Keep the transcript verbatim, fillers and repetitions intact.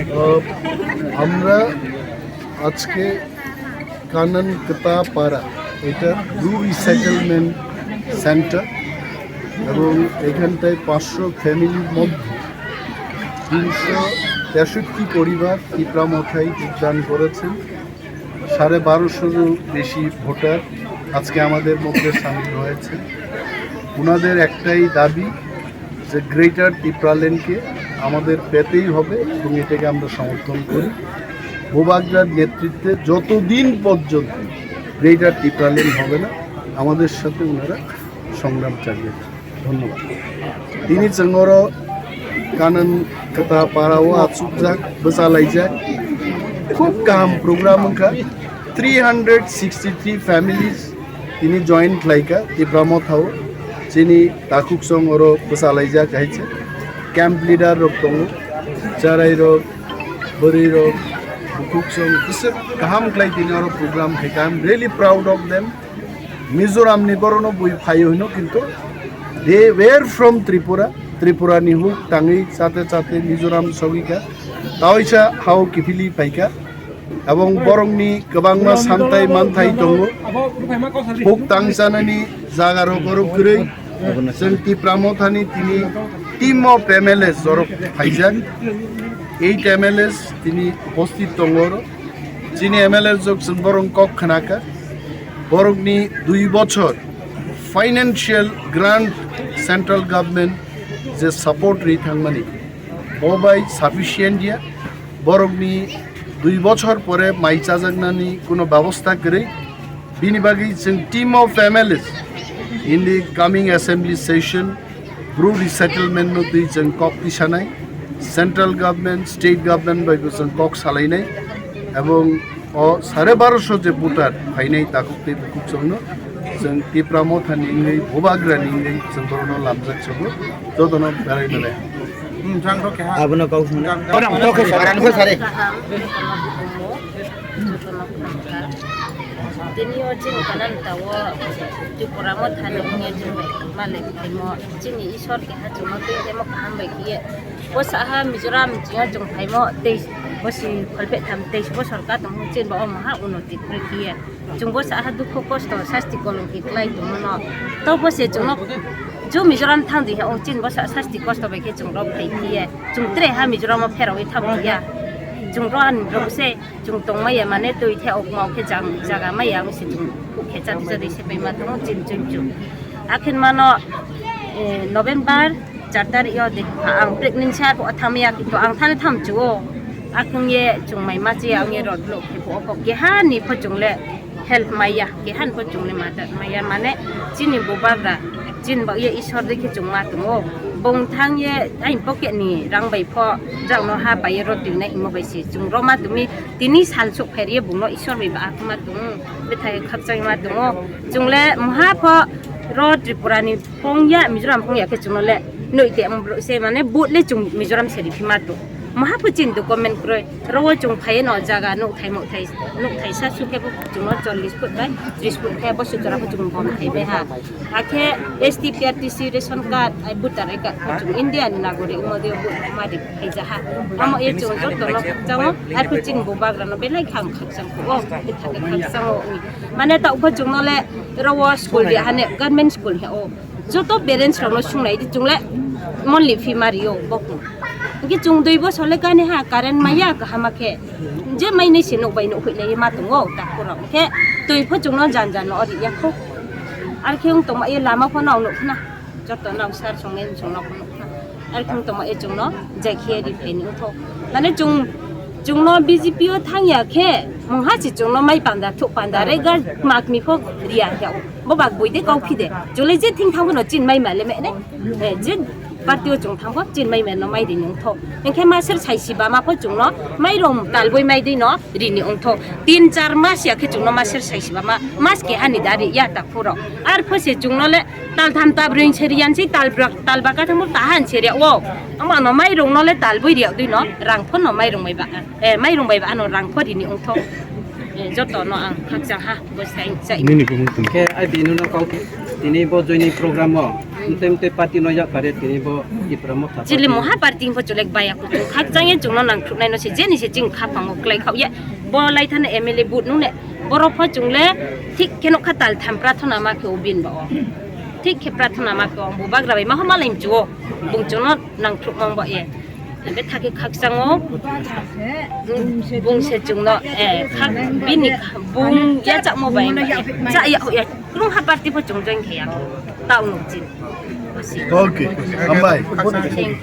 আহ, আমরা আজকে কানান কতাপাড়া, এটা ব্রু রিসেটেলমেন্ট সেন্টার, এবং এখানটায় পাঁচশো ফ্যামিলির মধ্যে তিনশো তেষট্টি পরিবার তিপ্রা মথায় যোগদান করেছেন। সাড়ে বারোশো বেশি ভোটার আজকে আমাদের মধ্যে সামিল হয়েছে। ওনাদের একটাই দাবি যে গ্রেটার তিপ্রাল্যান্ডকে আমাদের পেতেই হবে এবং এটাকে আমরা সমর্থন করি। বুবাগ্রার নেতৃত্বে যতদিন পর্যন্ত গ্রেটার তিপ্রাল্যান্ড হবে না, আমাদের সাথে ওনারা সংগ্রাম চালিয়ে যান। ধন্যবাদ। Tini chwng oro Kanan Kata Para o achukjak, bwchalaijak. Khub kaham program wngkha. Three hundred sixty-three families tini join khlaikha Tipra Motha o. Chini takhuk song oro bwchalaijak hai se. Camp leader rok tongo, charai rok, bwrwi rok, bukhuk song bwswk kaham khlai tini oro program khaikha. I'm really proud of them. Mizoram ni borok no bui phaio hino, kintu they were from Tripura. Tripura ni huk tangwi chate chate Mizoram sogika. Taoisa hao kiphili phaika. Ebong borok ni kwbangma santai manthai tongo. Huk tang chanani jaga rok oro kwrwi. Chwng Tipra Mothani tini team of M L As jorok phaijak. Eight M L As tini upasthit tongo oro. Chini M L A rok chwng borok kok khnakha. Borokni dui bochor financial grant central government je support ri thangmani, bo bai sufficient ya. Borokni dui bochor pore mai chajaknani kuno babostha kwrwi. Bini bagwi chwng team of M L As in the coming assembly session Bru resettlement no twi chwng kok tisanai, central government, state government bai bo chwng kok salainai, ebong o sare barosho je voter phainai takhuk tei bukhuk chwngno chwng Tipra Mothani wngwi, Bubagrani wngwi chwng borokno lamjak sobo, jotono berai belai. Abono kok hwnwi. Kaham. Jotono khlai kha. Tini o chini Kanan Kata o Tripura Mothani wngya chini malik phaimo, chini Isor keha chwngno twi temo kaham bai khiye. Bo saha Mizoram chwngno chwng phaimo tei bo si kholpeh tham tei bo sorkar tongmo chini bo omo ha unoti kwrwi khiye. Chwng bo saha dukhu kosto sasti kolongki klai tongmano. To bo se chwngno jo Mizoram thang di ha o chini bo sa sasti kosto bai khe chwng rok phai khiye. Chwng tre ha Mizoram o pherogwi thang khiya. Chwng ro ani rok se Chwng tongmaya mane twi the okma okhe jang jaga maya wngse chwng khe chadi chadi sepai ma tongo chini chwng chwng. Akhin mano, eh, November char tarik yo de ang pregnancy ar bo thamya kintu ang thani tham chuo. Akhin ye chwng mai ma che ang ye rod lo khe bo ko keha ni pho chwng le help maya, keha ni pho chwng le mata maya mane chini Bubagra chini ba ye Isor de khe chwng ma tongo. Bong thang ye ain pocket ni rang bai pho jang no ha pai ye rod twi na himo bai se chwng ro ma tumi. Tini sal sok phairiya bungno Isor bai ba akma tung, bethai khakchangma tongo. Chwng le mha pho ro Tripura ni phongya, Mizoram phongya khe chwngno le noi te ambrok se mane vote le chwng Mizoram se riphi ma tung. Mha pho chin document kroi, ro o chwng phai no jaga nuk thai mok thai, nuk thai sa su khe bo chwngno chollish foot bai tris foot khe bo sutra pho chwng bom thai bai ha. Akhe S T, P R T C, ration card, ai voter I card, kho chwng India ni nagorik wngma de vote ma ri phai ja ha. Amo ye chwng joto no khakchang o, ai kho chini Bubagra no belai khang khakchang kho o, bithak khe khakchang o. Mane ta ukho chwng no le ro o school ri ha ne, government school he o. Joto parents rok no sung nai di chwng le monthly fee ma ri o bokung. Hingke chwng dui bosor le kani ha current maya kaham khe. Je mai ni se nuk bai nuk hui le ma tongo ta khoro. Khe twi pho chwng no jan jan no ri ya kho. Ar khe wng tongma ye lama pho nang nuk khna. Joto nang sar song nai song nok nuk khna. Ar khe wng tongma ye chwng no jai khe ri phai ni utho. Mane chwng, chwng no B J P o thang ya khe mungha se chwng no mai panda thuk panda re ga mak mi pho ri ya khe. Bo bak bui de kau phi de. Chwng le je thing thang no chin mai ma le me ne. Eh, je party o chwng thang pho chin mai ma no mai ri ni utho. Hingke maser sai si ba ma pho chwng no mai rong tal bui mai de no. Rini ongtho. Tin char mas ya khe chwngno maser sai si ba ma, mas keha ni da ri ya ta phuro. Ar pho se chwngno le tal tham ta brwi se ri yan si tal brak, tal baka thang ta han se ri ya o. Ama no mai rong no le tal bui ri ya dui no, rang pho no mai rong bai ba. Eh, mai rong bai ba ano rang pho rini ongtho. Eh, joto no ang khakchang ha, bo sai sai. Nini buhung tum. Khe ai bini no kau tini bo joini program o. Mte mte party no yak kare tini bo Tipra Motha Chili party. Moha party bo chulek baya kutu khakchang ye chungno nangthruknai no se jeni se ching khapango klai khao ye. Bo lai thane M L A but nune borok pho chungle thik khe nokha tal tham prathona ma khe ubin ba o. Thik khe prathona ma khe o bubagra bai ma ho malai mchuo. Bung chungno nangthruk mang ba ye. Ebe thake khakchango bung se chungno eh khak bini bung ya chakmo bai cha ya ya krung ha party pho chung join khe ya. Tao nuk chin. Okay, hambai. Thank you.